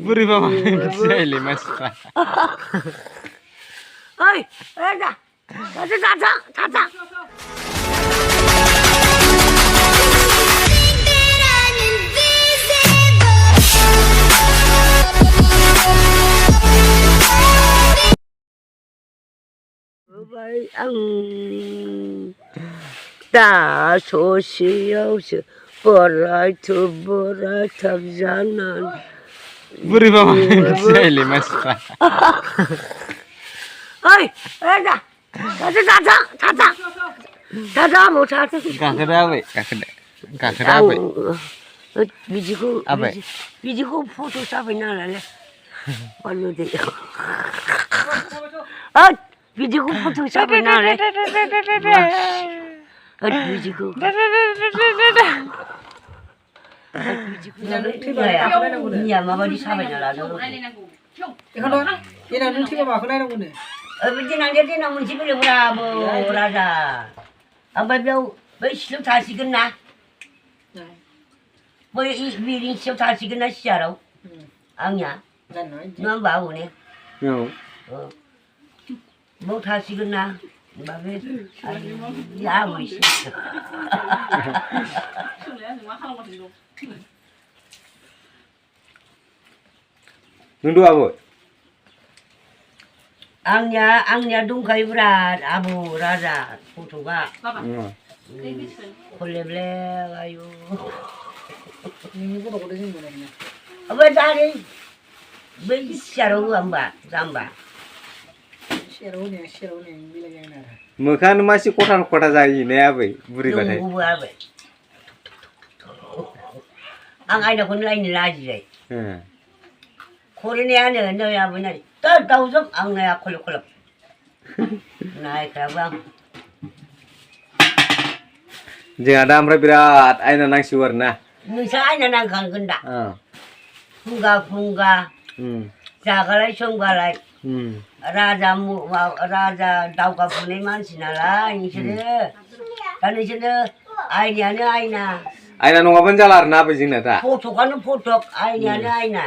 बोरैबा मोनसेलै मानसिफ्रा ओइ जा थाथा आं दा ससेयावसो बोरायथाब जानानै बोरैबा मोनसेलै मानसिफ्रा ओइ जा थाथा आबौ थाथा गाखोदो आबै गाखोदो आबै बिदिखौ फट' साफाय नालाय बानलु दै बिदिखौ फट' साफाय नालाय बिदिखौ मिया माबायदि साफायना लादों देनां नों थैबा माखौ नायनांगौनो देनां मोनसे फैदोंब्रा आबौ राजा ओमफ्राय बेयाव बै सिथ्लायाव थासिगोन ना बै बिल्डिं सियाव थासिगोन ना सियाराव आंनिया नङा होमबा आबौ ने बाव थासिगोन ना होमबा बे आबौ एसे नोंदो आबौ आंनिया दंखायो बिराद आबौ राजा फट'आ खलेबले आयु नोंनि गथ'खौलाय जों मोनाखैना ओमफ्राय दा नै बै सियाराव होआ होमबा जाम्बा सेराव होनाया मिलायगोन आरो मोखाङानो मानसि खथा जायो ने आबै बुरैबाथाय आबै आं आयनाखौनो नायनो लाजिबाय खरेनायानो नै आबै नाय दाउजों आं नाया खलब नायखायाबो आं जोंहा दा ओमफ्राय बिराद आयना नांसिगौ आरो ना नोंसा आयना नांखागोन दा फुंगा जागालाय संगालाय राजा दावगाफुनाय मानसि नालाय नोंसोरो दा नोंसोरनो आयनायानो आयना नङाबानो जाला आरो ना आबै जोंना दा फट'कानो फटक आयनायानो आयना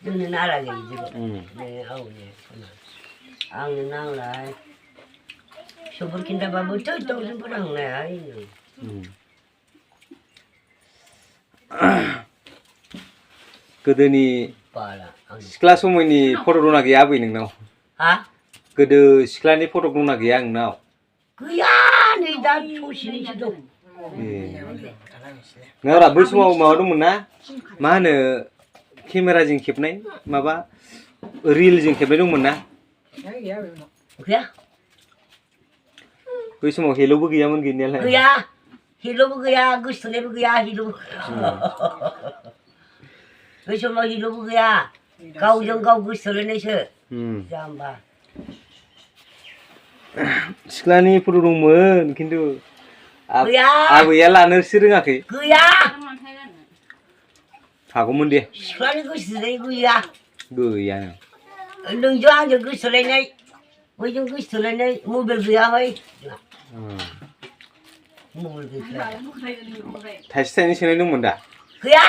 जोंनो नालागै बिदिखौ आंनो नांलाय फिसौफोर खिन्थाबाबो दाउजों फोरोंनाया गोदोनि सिख्ला समयनि फट' दंना गैया आबै नोंनाव गोदो सिख्लानि फट' दंना गैया नोंनाव गैया नै दा ससेनिसो दं नङाब्रा बै समाव माबा दंमोन ना मा होनो केमेराजों खेबनाय माबा रिलजों खेबनाय दंमोन ना गैया बै समाव हेल'बो गैयामोन गैनायालाय गैया हेल'बो गैया गोसोथोनायबो गैया बै समाव हेल'बो गैया गावजों गाव गोसोथोलायनायसो जाम्बा सिख्लानि फट' दंमोन खिन्थु आबैया लानोसो रोङाखै गैया हागौमोन दे सिख्लानि गोसोथोनाय गैया नोंजों आंजों गोसोथोलायनाय बैजों गोसोथोलायनाय मबाइल गैयाहाय मबाइल गैया थाइसे थाइनै सोनाय दंमोन दा गैया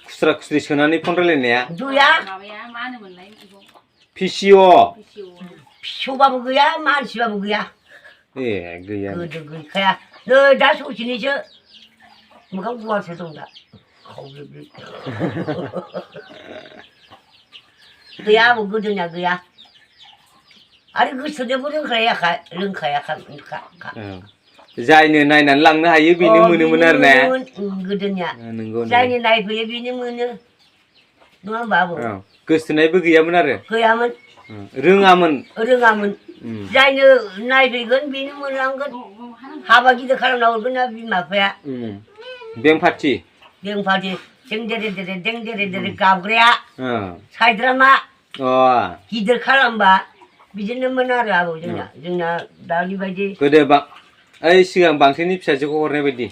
खुस्रा खुस्रि सोनानै फन रायलायनाया गैया फिसौबाबो गैया मानसिबाबो गैया गैया गोदो गैखाया नै दा ससेनिसो मोखां गुवारसो दं दा गैया आबौ गोदोनिया गैया आरो गोसोथोनोबो रोंखायाखा जायनो नायनानै लांनो हायो बेनो मोनोमोन आरो ना गोदोनिया जायनो नायफैयो बेनो मोनो नङा होमबा आबौ गोसोथोनायबो गैयामोन आरो गैयामोन रोङामोन जायनो नायफैगोन बेनो मोनलांगोन हाबा गिदिर खालामना हरगोन ना बिमा बिफाया बें पार्टि दें देरे गाबग्राया सायद्रामा गिदिर खालामबा बिदिनोमोन आरो आबौ जोंना दानि बायदि गोदो ओइ सिगां बांसिननि फिसाजोखौ हरनाय बायदि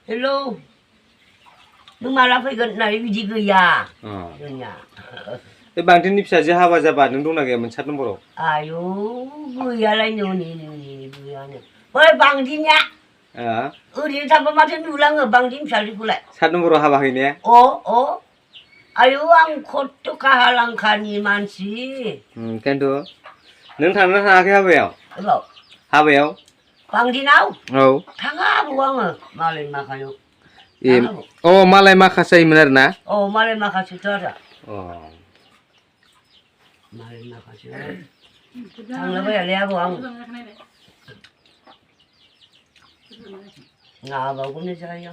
हेलौ नों माला फैगोन होननानै बिदि गैया जोंनिया बे बांसिननि फिसाजो हाबा जाबा नों दंना गैयामोन 7 नम्बराव आयौ गैयालाय गैयानो बै बांदिनिया ओरैनो थांबा माथो नुलाङो बांदिन फिसाजोखौलाय 7 नम्बराव हाबा हैनाया आयु आं खथ' काहालांखानि मानसि ओंखायनोथ' नों थांना थाङाखै हाबायाव अबाव हाबायाव बांदिनाव औ थाङा आबौ आङो मालाय माखायाव अ मालाय माखासे जायोमोन आरो ना औ मालाय माखासेथ' आरो अ मालाय माखासे थांला बायालै आबौ आं नाबावगौनो जायो